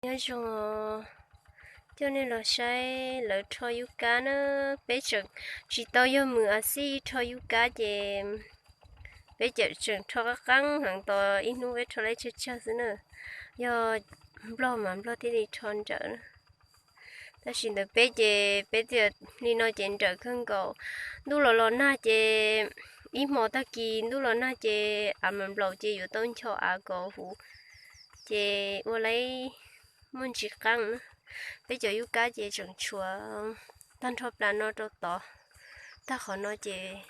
Nyob zoo, coj nej los saib lawv rho yub kab na. Peb tseem tsis tau yog mus a xij rho yub kab ces peb cam tseem rho qab qeeb heev, tos ib hnub peb rho laib tsawg tsawg xwb na. Yog nplog mas nplog thiaj li rho nrawm na. Tab sis ntawm peb ces peb tias li no ces nrawm kawg nkaus. Ntuj los los nag ces ib hmo tag kis ntuj los nag ces av mas nplaum ces yuav tau ncho av kom huv, ces ua laib muaj ntsis qeeb na. Peb cov yub kab ces tseem tshuav tag nrho plas no rau tod, tag qhov no ces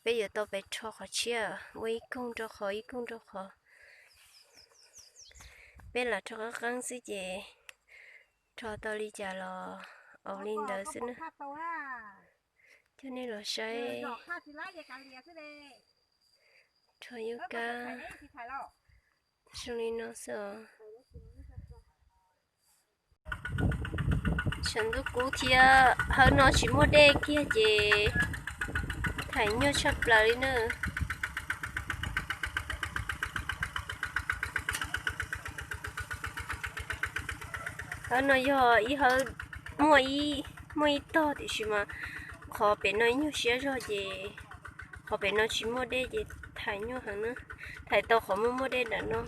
peb yuav tau pes rho qhov tshiab, ua ib koog rau qhov ib koog rau qhov. Peb lam rho qeeb qeeb xwb ces rho tau li cas los ua li ntawd xwb na. Coj nej los saib rho yub kab zoo li no xwb os. Tshav ntuj kub thiab hawv no tsis muaj dej kiag ces thaim nyuaj tshaj plaws li na. Hawv no yog ib hawv muaj ib, muaj ib tog tiam sis mas qhov pem no nyuag siab zog ces qhov pem no tsis muaj dej ces thaim nyuaj heev na. Thaim tau qhov muaj muaj dej nram no.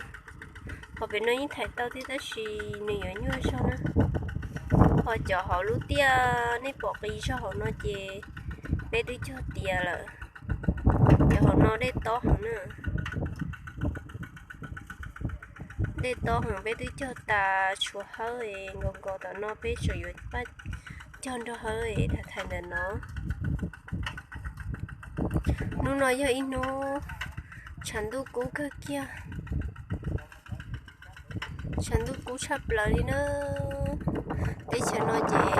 Qhov pem no yeej thaim tau thiab tab sis nws yuav nyuaj zog na. Ho cov hauv lub tiaj nej pom qis zog hauv no ces peb twb cog tiav lawm. Cov hauv no dej tob heev na. Dej tob heev peb twb cog tas tshuav hawb es nkaus nkaus tom no peb tseem yuav pab cog nrog hawb es thaim ntawm no. Hnub no yog ib hnub tshav ntuj kub kawg kiag. Tshav ntuj kub tshaj plaws li na. Teb chaws no ces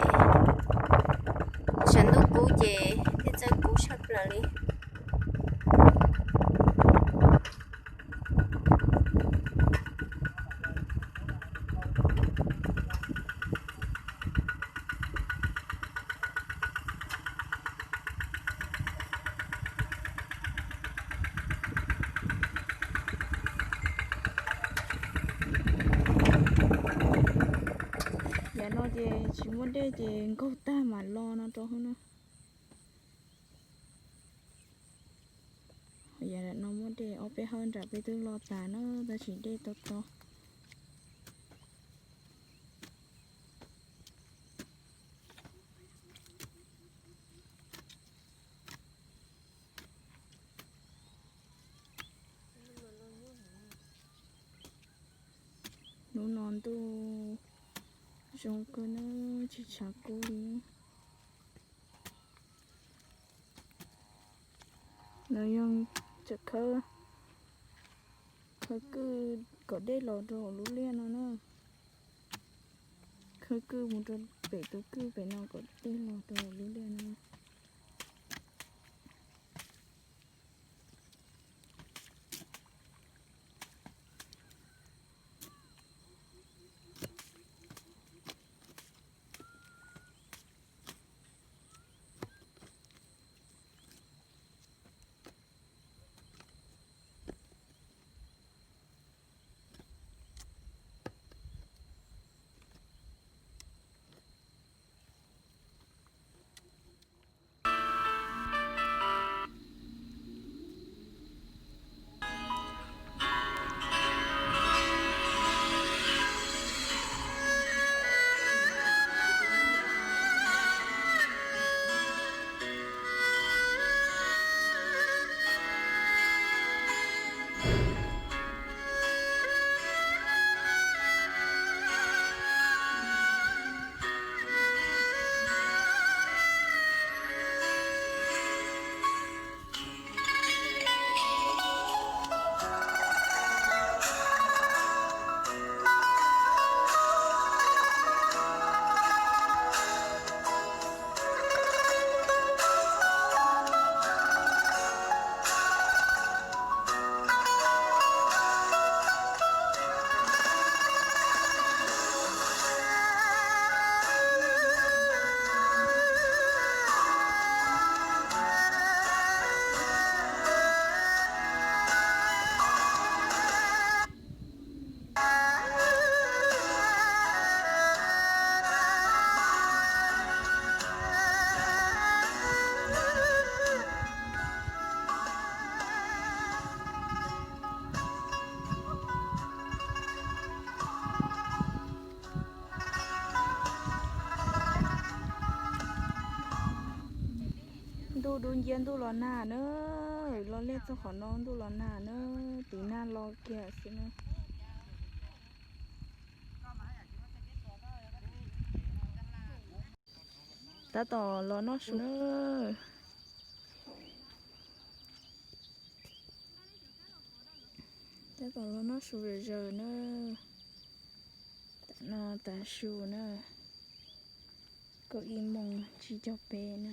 tshav ntuj kub ces thiaj txawj kub tshaj plaws li. Yav no ces tsis muaj dej ces nkaug tag mam los no rau hauv no. Yav no muaj dej ob peb hawb nram peb twb los tas na tab sis dej tob tob. Hnub no ntuj zoo kawg na, tsis tshav kub li. Lawv yeej tseem khawb, khawb kwj kom dej los rau hauv lub liaj no na. Khawb kwj mus rau pem tus kwj pem no kom dej los rau hauv lub liaj no. Dub nciab ntuj los nag na, los liaj txog qhov no ntuj los nag na, tiv nag los kiag xwb na. Tab tom los noj su na. Tab tom los noj su zom zaws na. Tam no tav su na, kaum ib moos tsib caug peb na.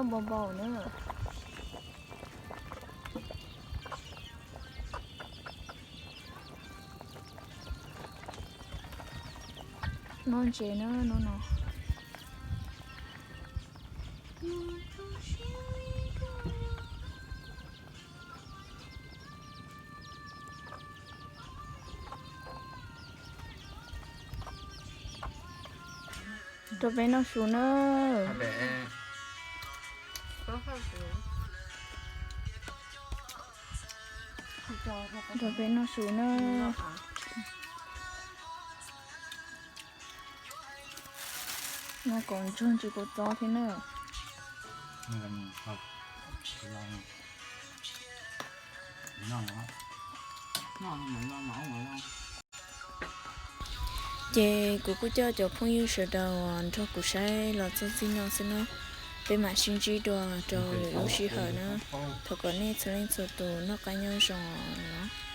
Npau npau na. Noj ntses na hnub no. Rau peb noj su na. Rau peb noj su na. Noj kom ntsoog tsis kua txob thiab na. Ces kuv kuj coj cov phooj ywg sawv daws uas nrog kuv saib los txog txij no xwb na. Peb mam sib ntsib dua rau lwm lub sij hawm na. Thov kom nej txhua leej txhua tus noj qab nyob zoo os.